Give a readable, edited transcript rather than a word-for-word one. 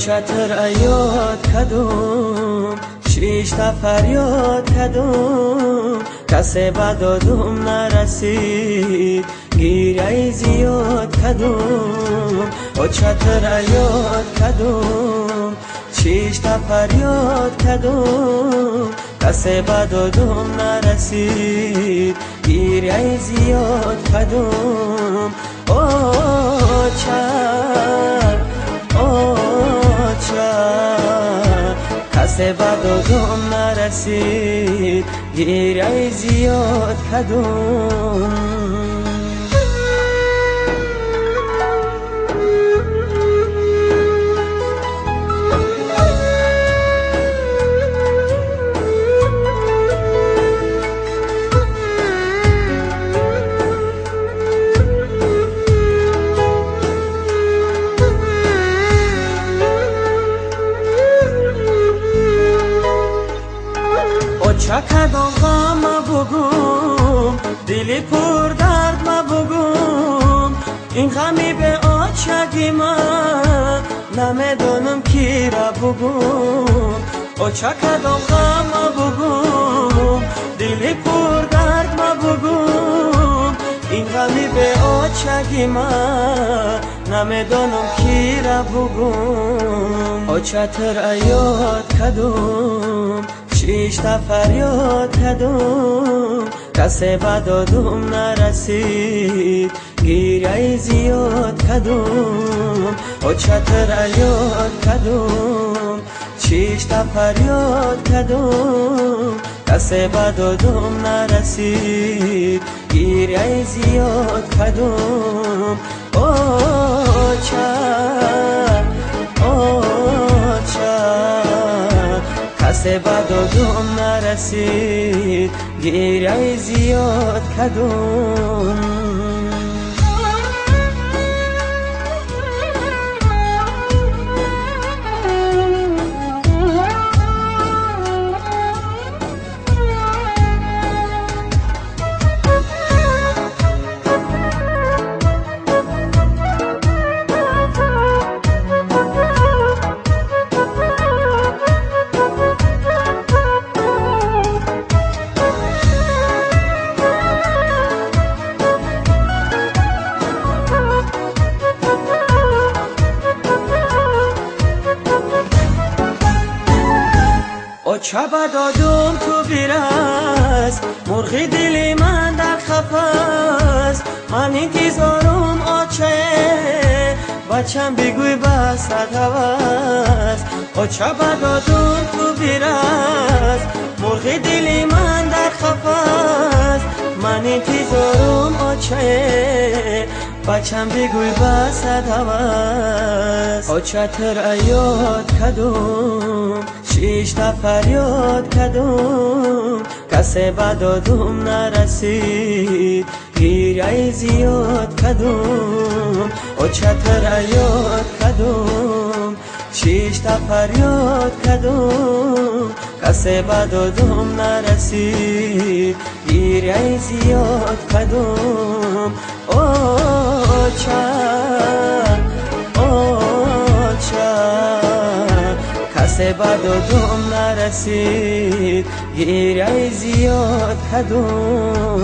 Очатра ёд кадум, шишта фарёд кадум, касе ба додум нарасид, гиряи зиёд кадум. Очатра ёд кадум, шишта фарёд кадум, касе ба додум нарасид, гиряи зиёд кадум. Оча, оча, касе ба додум нарасид, гиряи зиёд кадум. Оча кадом ғама бугум, дили пурдард ма бугум, ин ғами беочаги ман намедонам кира бугум. Оча кадом ғама бугум, дили пурдард ма бугум, ин ғами беочаги ман намедонам кира бугум. Очатра ёд кадум, шишта фарёд кадум, касе ба додум нарасид, гиряи зиёд кадум. Очатра ёд кадум, шишта фарёд кадум, касе ба додум нарасид, гиряи зиёд кадум. Оча, оча, касе ба додум нарасид, гиряи зиёд кадум. Оча ба додум ту бирас, мурғи дили ман дар қафас, ман интизорум очае, бачам бигӯй ба сад ҳавас. Оча ба додум ту бирас, мурғи дили ман дар қафас, ман интизорум очае, бачам бигӯй ба сад ҳавас. Очатра ёд кадум, шишта фарёд кадум, касе ба додум нарасид, гиряи зиёд кадум. Очатра ёд кадум, шишта фарёд кадум, касе ба додум нарасид, гиряи зиёд кадум. Оча, оча, касе ба додум нарасид, гиряи зиёд кадум.